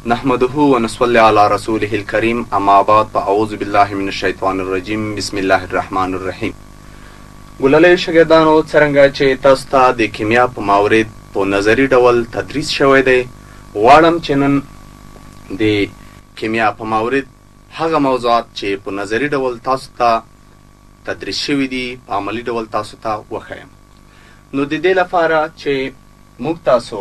نحمده ونصلي على رسوله الكريم، اما بعد، فاعوذ بالله من الشیطان الرجیم، بسم الله الرحمن الرحیم. ګللیو شاګردانو، څرنګه چې تاسو ته د کیمیا په مورد په نظري ډول تدریس شوی دی، غواړم چې نن د کیمیا په مورد هغه موضوعات چې په نظري ډول تاسو ته تدریس شوي دي، په عملي ډول تاسو ته وښیم. نو د دې لپاره چې موږ تاسو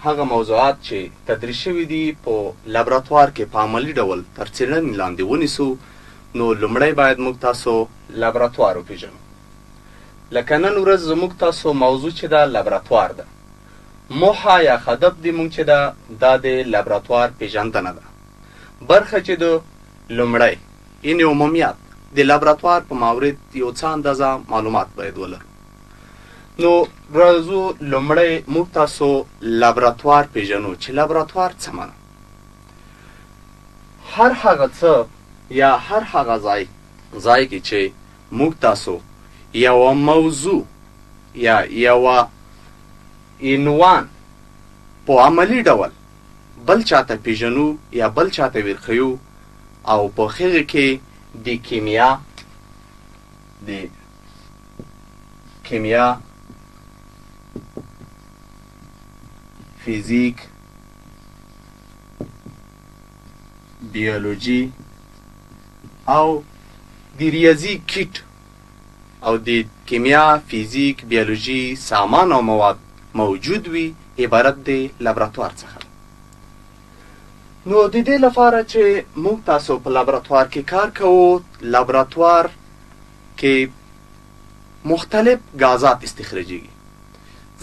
هغه موضوعات چې تدریس شوي دي په لابراتوار کې په عملي ډول تر څېړنې لاندې ونیسو، نو لومړی باید موږ تاسو لابراتوار وپېژنو. لکه نن ورځ زموږ تاسو موضوع چې ده، لابراتوار ده. موخه یا هدف د موږ چې ده، دا د لابراتوار پېژندنه ده. برخه چې ده، لومړی یعنې عمومیات، د لابراتوار په مورد یو څه اندازه معلومات باید ولرو. نو راځو، لومړی موږ تاسو لابراتوار پیژنو چې لابراتوار څه معنا. هر هغه څه یا هر هغه ځای کې چې موږ تاسو یوه موضوع یا یوه عنوان په عملي ډول بل چاته پیژنو یا بل چاته ورښیو، او په هغې کې د کیمیا، فزیک، بیولوژي او د ریاضي کیټ او د کیمیا، فزیک، بیولوژي سامان او مواد موجود وي، عبارت د لابراتوار څخه. نو د دې لپاره چې موږ تاسو په لابراتوار کې کار کوو، لابراتوار کې مختلف غازات استخراجېږي.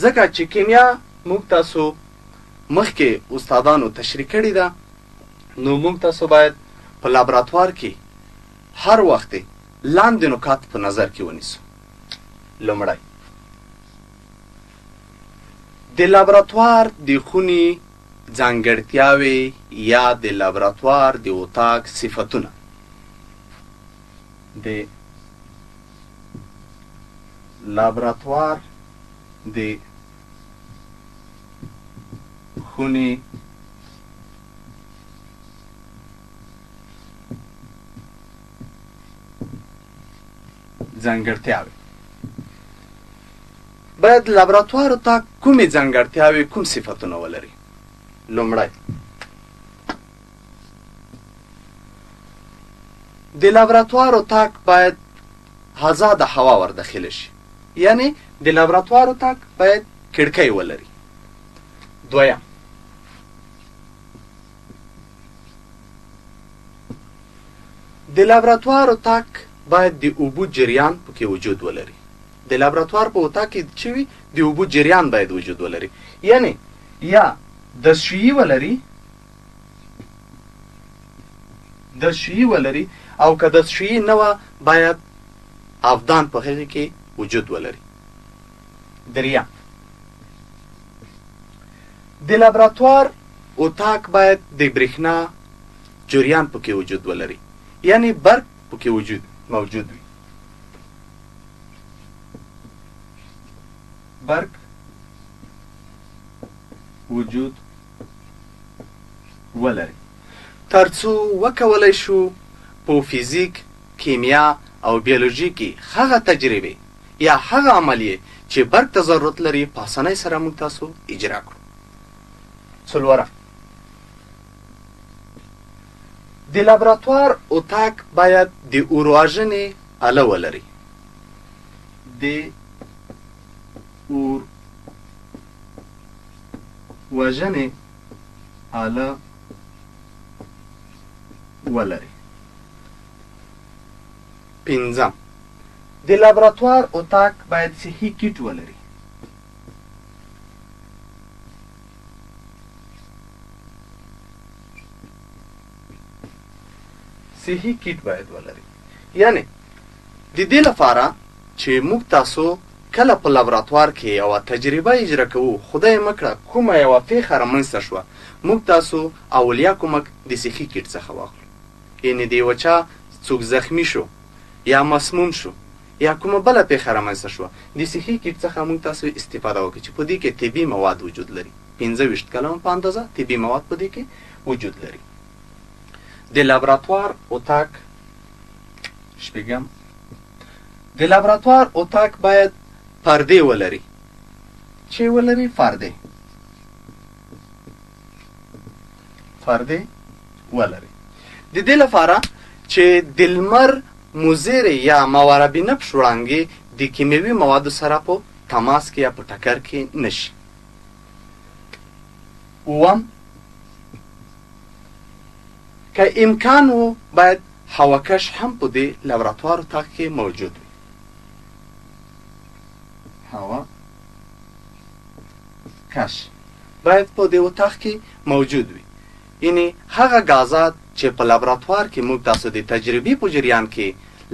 ځکه چې کیمیا موږ تاسو مخکې استادانو تشریح کړې ده، نو موږ تاسو باید په لابراتوار کې هر وخت لاندې نکات په نظر کې ونیسو. لومړی، د لابراتوار د خونې ځانګړتیاوې یا د لابراتوار د اتاق صفتونه. د لابراتوار د خونې ځانګړتیاوې. باید لابراتوار اتاق کومې ځانګړتیاوې، کوم صفتونه ولري؟ لومړی، د لابراتوار اتاق باید آزاده هوا ور داخله شي، یعنی د لابراتوار اتاق باید کړکۍ ولري. دویم، د لابراتوار اتاق باید د اوبو جریان پکې وجود ولري. د لابراتوار په اتاق کې چې وي، د اوبو جریان باید وجود ولري، یعنی یا دستشویي ولري، دستشویي ولري، او که دستشویي نه وه، باید آبدان په هغې کې وجود ولري. دریم، د لابراتوار اتاق باید د برېښنا جریان پکې وجود ولري، یعنی برق پکې موجود وي، برق وجود ولري، ترڅو وکولای شو په فزیک، کیمیا او بیولوژي کې هغه تجربې یا هغه عملیې چې برق ته ضرورت لري، په اسانۍ سره موږ تاسو اجرا کړو. څلورم، د لابراتوار اتاق باید د اوروژنې آله ولري. د اور وژنې آله ولري. پنځم، د لابراتوار اتاق باید صحي کیټ ولري. صحي کیټ باید ولري، یعنی د دې لپاره چې موږ تاسو کله په لابراتوار کې یوه تجربه اجرا کوو، خدای مه کړه کومه یوه پېښه رامنځته شوه، موږ تاسو اولیا کمک د صحي کیټ څخه واخلو. یعنی د یوه چا څوک زخمی شو یا مسموم شو یا کومه بله پېښه رامنځته شوه، د صحي کیټ څخه موږ تاسو استفاده وکړو چې په دې کې طبي مواد وجود لري. 25 کلمو په اندازه طبي مواد په دې کې وجود لري. د لابراتوار اتاق شپږم، د لابراتوار اتاق باید پردې ولري. چې ولري؟ فردې، فردې ولري، د دې لپاره چې د لمر مضرې یا ماورا بنفش وړانګې د کیمیاوي موادو سره په تماس کې یا په ټکر کې نشي. اووم، که امکان و باید هواکش هم په دې لابراتوار اتاق کې موجود وي. هوا کش باید په دې اتاق کې موجود وي، یعنی هغه ګازات چې په لابراتوار کې موږ تاسو د تجربې په جریان کې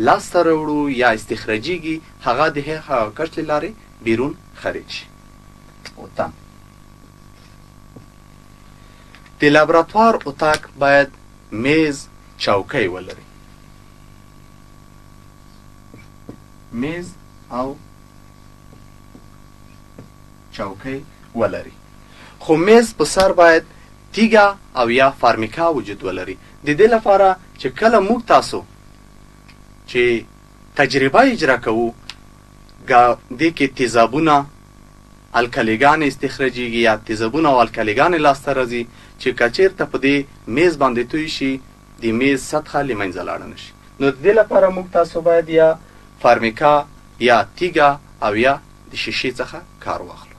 لاسته راوړو یا استخراجیږي، هغه د هواکش له لارې بیرون خارج شي. اتم، د لابراتوار اتاق باید میز چوکۍ ولري. میز او چوکۍ ولري، خو میز په سر باید تیږه او یا فارمیکا وجود ولري، د دې لپاره چې کله موږ تاسو چې تجربه اجرا کوو، دې کې تیزابونه، الکلیګانې استخراجیږي یا تیزابونه او الکلیګانې لاسته راځي، چې که چیرته په دې میز باندې توی شي، د میز سطحه له منځه لاړه نه شي. نو د دې لپاره موږ تاسو باید یا فارمیکا یا تیږه او یا د شیشې څخه کار واخلو.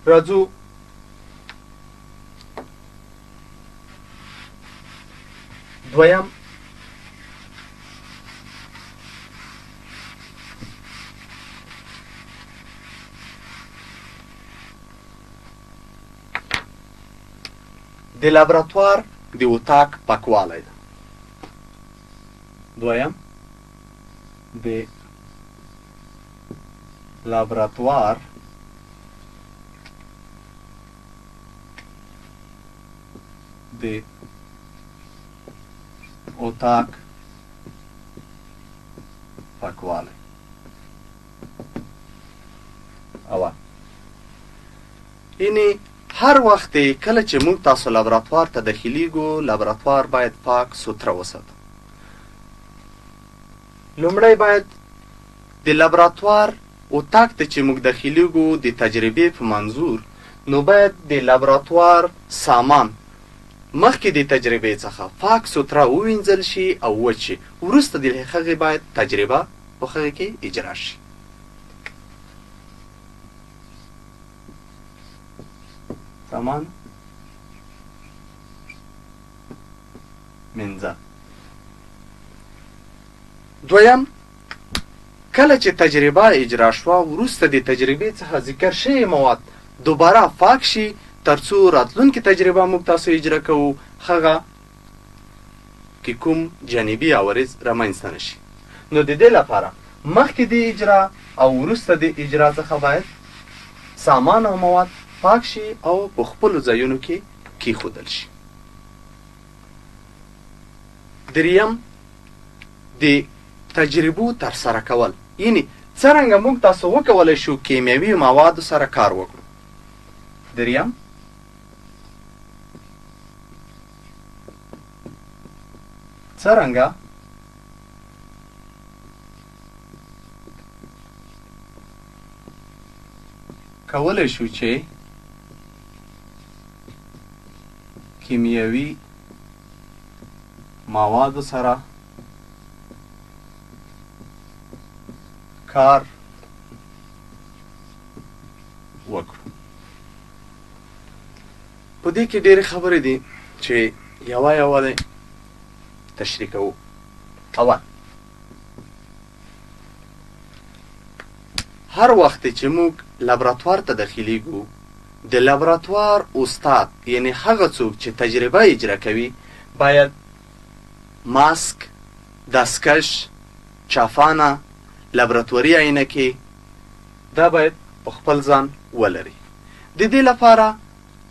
راځو دویم، د لابراتوار د اتاق پاکوالی ده. دویم، د لابراتوار د اتاق پاکوالی. اول، یعنی هر وخت کله چې موږ تاسو لابراتوار ته داخلیږو، لابراتوار باید پاک سوتره وساتو. لومړی باید د لابراتوار اتاق ته چې موږ داخلیږو د تجربې په منظور، نو باید د لابراتوار سامان مخکې د تجربې څخه پاک سوتره ووینځل شي او وچ شي، وروسته د هغې باید تجربه په هغې کې اجرا شي. سامان مینځه. دویم، کله چې تجربه اجرا شوه، وروسته د تجربې څخه ذکر شوي مواد دوباره پاک شي، ترڅو راتلونکې تجربه موږ تاسو اجرا کوو هغه کې کوم جانبي عوارض رامنځته نه شي. نو د دې لپاره مخکې د اجرا او وروسته د اجرا څخه باید سامان او مواد پاک شي او په خپلو ځایونو کې کیښودل شي. دریم، د تجربو ترسره کول، یعنی څرنګه موږ تاسو وکولی شو کیمیاوي موادو سره کار وکړو. دریم، څرنګه کولی شو چې کیمیاوي موادو سره کار وکړو. په دې کې ډېرې خبرې دي چې یوه یوه دی تشریح کوو. اول، هر وخت چې موږ لابراتوار ته داخلیږو، د لابراتوار استاد، یعنی هغه څوک چې تجربه اجرا کوي، باید ماسک، دستکش، چافانه، لابراتواري عینکې دا باید په خپل ځان ولري. د دې لپاره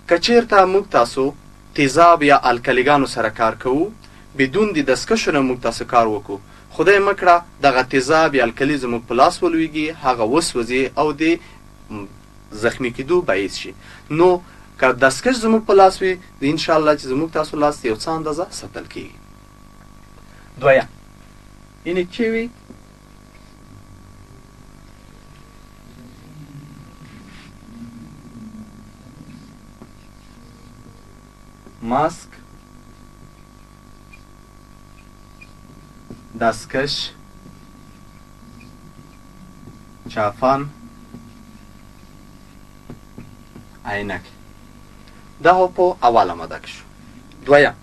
که چیرته موږ تاسو تیزاب یا الکلیګانو سره کار کوو، بدون د دستکشو نه موږ تاسو کار وکړو، خدای مه کړه دغه تیزاب یا الکلي زموږ په لاس ولویږي، هغه وسوځي او د زخمی کېدو باعث شي. نو که دستکش زموږ په لاس وي، ان شاء الله چې زموږ تاسو لاس یو څه اندازه ساتل کېږي. دویم یعنی چې وي ماسک، دستکش، چافان، عینک. دا خو په اوله ماده کې شو. دویم،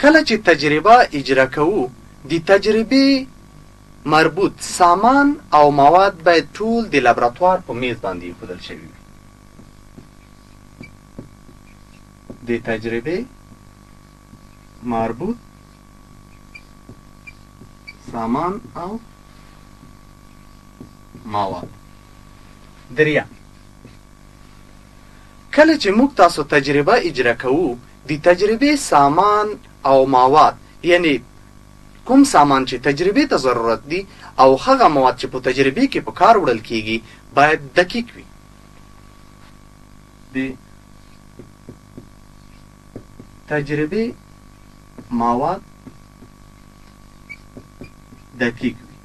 کله چې تجربه اجرا کوو، د تجربې مربوط سامان او مواد باید ټول د لابراتوار په میز باندې ایښودل شوي وي. د تجربې مربوط سامان او مواد. دریم، کله چې موږ تاسو تجربه اجرا کوو، د تجربې سامان او مواد، یعنی کوم سامان چې تجربې ته ضرورت دي او هغه مواد چې په تجربې کې په کار وړل کیږي، باید دقیق وي. د تجربې مواد دقیق وي.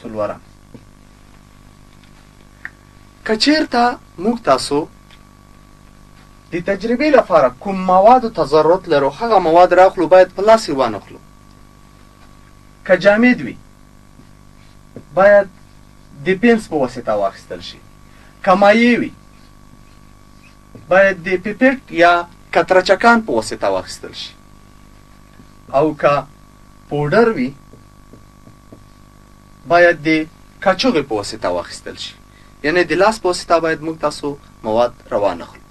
څلورم، که چیرته موږ تاسو د تجربې لپاره کوم موادو ته ضرورت لرو، هغه مواد راخلو، باید په لاس یې وانخلو. که جامد وي، باید د پنس په واسطه واخیستل شي. که مایع وي، باید د پیپټ یا کترچکان په واسطه واخیستل شي، او که پوډر وي، باید د کاچوغې په واسطه واخیستل شي. یعنی د لاس په واسطه باید موږ تاسو مواد روانخلو.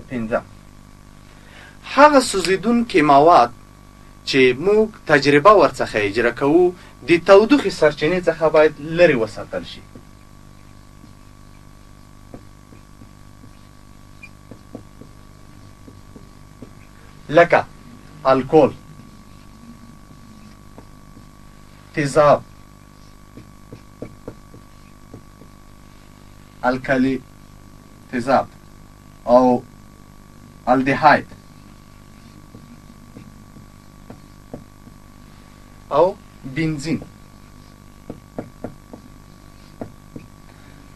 پنځم، هغه سوځېدونکي مواد چې موږ تجربه ورڅخه اجرا کوو، د تودوخې سرچینې څخه باید لرې وساتل شي. لکه الکول، تیزاب، الکلی تیزاب او الدیهاید او بنزین.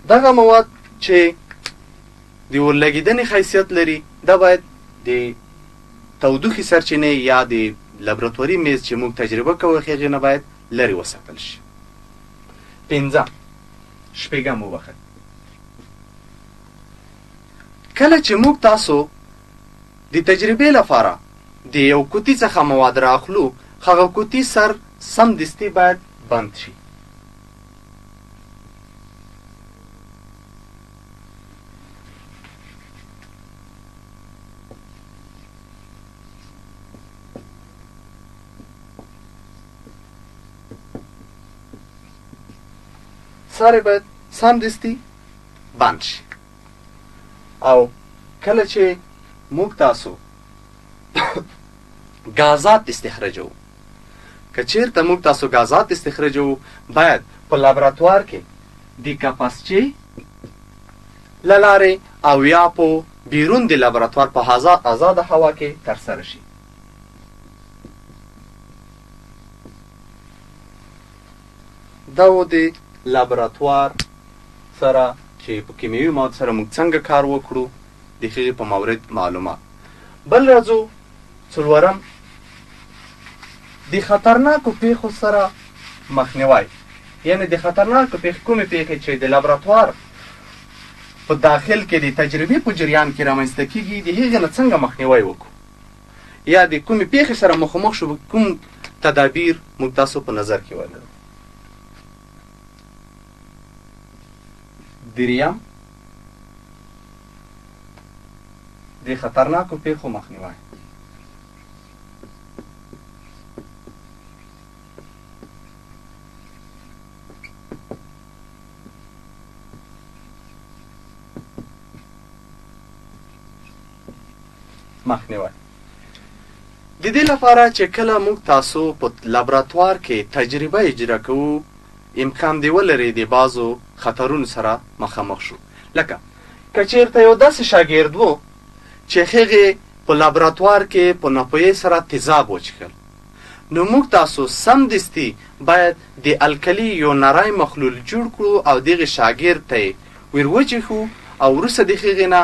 دغه مواد چې د اورلګېدنې خاصیت لري، دا باید د تودوخې سرچینې یا د لابراتواري میز چې موږ تجربه کوو، هغې نه باید لرې وساتل شي. پنځم، شپږم، وبخښئ، کله چې موږ تاسو د تجربې لپاره د یو کوتي څخه مواد راخلو، هغه کوتي سر سمدستي باید بند شي. سر یې باید سمدستي بند شي. او کله چې موږ تاسو ګازات استخراجوو، که چیرته موږ تاسو ګازات استخراجوو، باید په لابراتوار کې د کپسچې له لارې او یا په بیرون د لابراتوار په ازاده هوا کې ترسره شي. دا و د لابراتوار سره چې په کیمیاوي مواد سره موږ څنګه کار وکړو، د هغې په مورد معلومات. بل راځو څلورم، د خطرناکو پیښو سره مخنیوی، یعنی د خطرناکو پیښې، کومې پیښې چې د لابراتوار په داخل کې د تجربې په جریان کې رامنځته کیږي، د هغې نه څنګه مخنیوی وکړو، یا د کومې پیښې سره مخامخ شو، کوم تدابیر موږ تاسو په نظر کې ولرو. دریم، د خطرناکو پیښو مخنیوی. مخنیوی. د دې لپاره چې کله موږ تاسو په لابراتوار کې تجربه اجرا کوو، امکان دې ولري د بعضو خطرونو سره مخامخ شو. لکه که چیرته یو داسې شاګرد وو چې هغې په لابراتوار کې په ناپوهۍ سره تیزاب وچښل، نو موږ تاسو سمدستي باید د الکلي یو نری مخلول جوړ کړو او دغې شاګرد ته یې ور وچښو او وروسته د هغې نه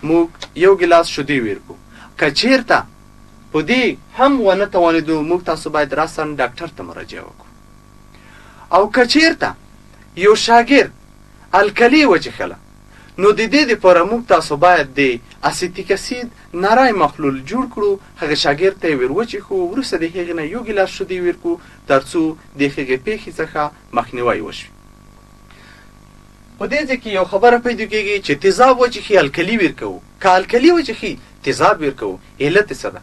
موږ یو ګیلاس شیدې ورکړو. که چیرته په دې هم ونه توانېدو، موږ تاسو باید راساً ډاکټر ته مراجعه وکړو. او که چیرته یو شاګرد الکلي وچښله، نو د دې دپاره موږ تاسو باید د اسیتیک اسید نری مخلول جوړ کړو، هغه شاګرد ته یې ور وچښو، وروسته د هغې نه یو ګیلاس شیدې ورکړو ترڅو د هغې پیښې څخه مخنیوی وشي. په دې ځای کې یو خبره پیدا کیږي چې تیزاب وچښي الکلي ورکوو، که الکلي وچښي تیزاب ورکوو، علت یې څه ده؟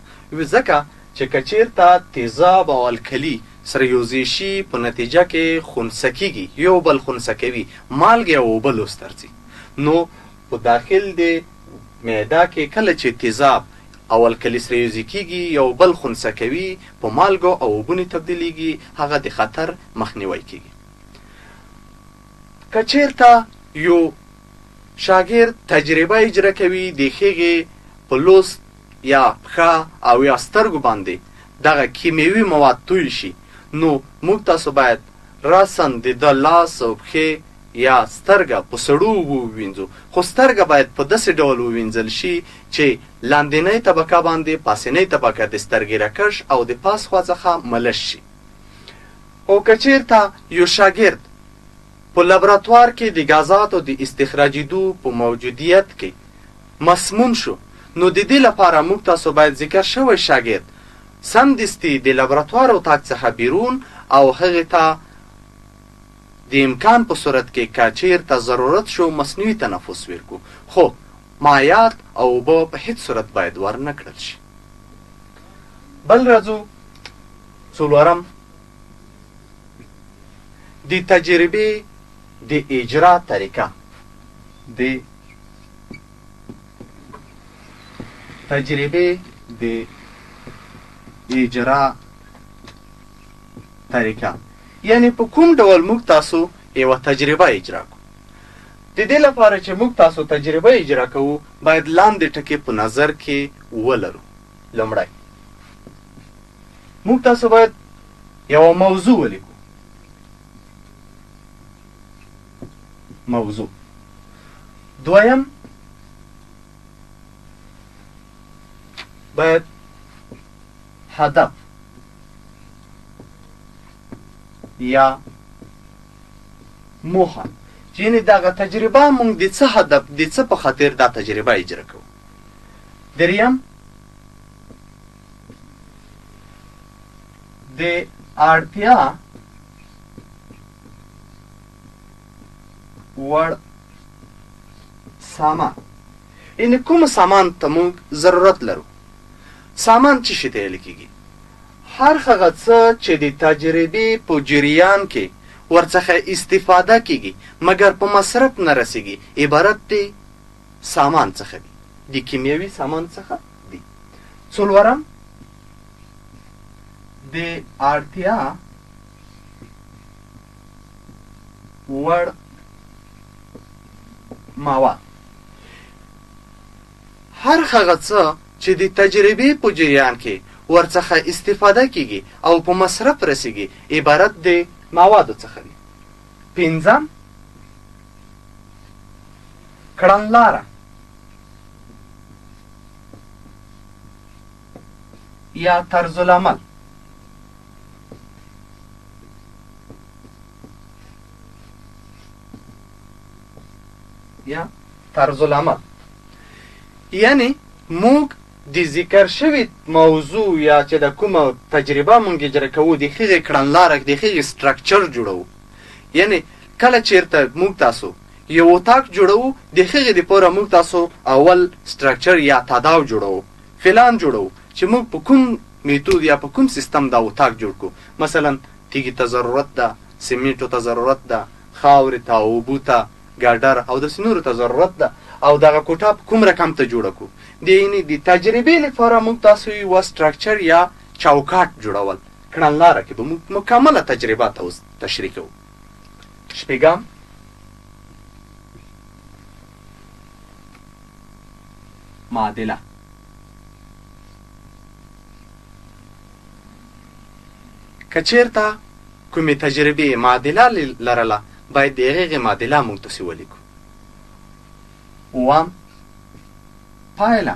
ځکه چې که چیرته تیزاب او الکلي سره یوځای شي په نتیجه کې خنثی کیږي، یو بل خنثی کوي، مالګې او اوبه لوس ته ورځي. نو په داخل د معده کې کله چې تیزاب او الکلي سره یوځای کیږي، یو بل خنثی کوي، په مالګو او اوبونې تبدیلیږي، هغه د خطر مخنیوی کیږي. که چیرته یو شاګرد تجربه اجرا کوي، د هغې په لوست یا پښه او یا سترګو باندې دغه کیمیاوي مواد توی شي، نو موږ تاسو باید راساً د ده لاس او پښې یا سترګه په سړو اوبو ووینځو، خو سترګه باید په داسې ډول ووینځل شي چې لاندینۍ طبقه باندې پاسینۍ طبقه د سترګې راکش او د پاس خوا څخه ملش شي. او که چیرته یو شاګرد په لابراتوار کې د ګازاتو د استخراجیدو په موجودیت کې مسموم شو، نو د دې لپاره موږ تاسو باید ذکر شوی شاګرد سمدستي د لابراتوار اتاق څخه بیرون او هغې ته د امکان په صورت کې که چیرته ضرورت شو مصنوعي تنفس ورکړو، خو مایعات او اوبه په هیڅ صورت باید ورنه کړل شي. بل راځو څلورم، د تجربې د اجرا طریقه. د تجربې د اجرا طریقه یعنی په کوم ډول موږ تاسو یوه تجربه اجرا کوو. د دې لپاره چې موږ تاسو تجربه اجرا کوو باید لاندې ټکي په نظر کې ولرو. لومړی، موږ تاسو باید یوه موضوع ولیکو. موضوع. دویم، باید هدف یا موخه، چې یعنې دغه تجربه موږ د څه هدف، د څه په خاطر دا تجربه اجرا کوو. دریم، د اړتیا وړ سامان، یعنې کوم سامان ته موږ ضرورت لرو. سامان څه شي ته ویل کېږي؟ هر هغه څه چې د تجربې په جریان کې ورڅخه استفاده کېږي مګر په مصرف نه رسېږي، عبارت دی سامان څخه دي، د کیمیاوي سامان څخه دي. څلورم، د اړتیا وړ مواد، هر هغه څه چې د تجربې په جریان کې ورڅخه استفاده کیږي او په مصرف رسیږي، عبارت د موادو څخه دي. پنځم، کړنلاره یا طرزالعمل. یا طرزالعمل یعنی موږ د ذکر شوي موضوع یا چې د کومه تجربه موږ اجرا کوو د هغې کړنلاره، د هغې سټرکچر جوړوو. یعنی کله چیرته موږ تاسو یو اتاق جوړوو، د هغې دپاره موږ تاسو اول سټرکچر یا تداو جوړوو، فلان جوړوو چې موږ په کوم میتود یا په کوم سیستم دا اتاق جوړ کړو. مثلا تیږې ته ضرورت ده، سیمنټو ته ضرورت ده، خاورې ته، اوبو ته، ګاډر او داسې نورو ته ضرورت ده. او دغه کوټه په کوم رقم ته جوړه کړو. د یعنی د تجربې لپاره موږ تاسو یوه structure یا چوکاټ جوړول، کړنلاره کې به موږ مکمله تجربه ته اوس تشریح کوو. شپږم، معادله. که چیرته کومې تجربې معادله لرله، باید د هغې معادله موږ تاسې ولیکو. اووم، پایله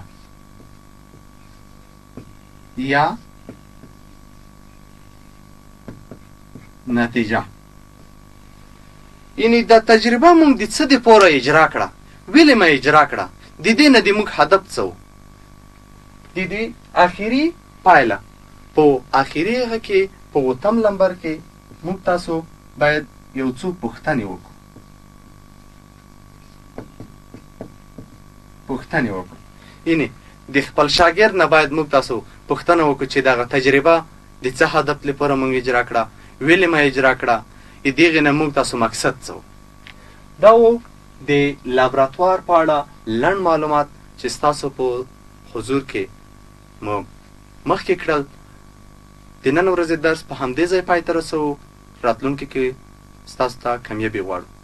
یا نتیجه. یعنی دا تجربه موږ د څه دپاره اجرا کړه، ولې ما اجرا کړه، د دې نه د موږ هدف څه و، د دې اخري پایله. په اخري هغه کې په اوتم لمبر کې موږ تاسو باید یو څو پوښتنې وکړو. پوښتنې وکړو، یعنی د خپل شاګرد نه باید موږ تاسو پوښتنه وکړو چې دغه تجربه د څه هدف لپاره موږ اجرا کړه، ولې ما اجرا کړه، د دغې نه موږ تاسو مقصد څه و. دا و د لابراتوار په اړه لنډ معلومات چې ستاسو په حضور کې مو مخکې کړل. د نن ورځې درس په همدې ځای پای ته رسوو. راتلونکي کې ستاسو ته کامیابي غواړو.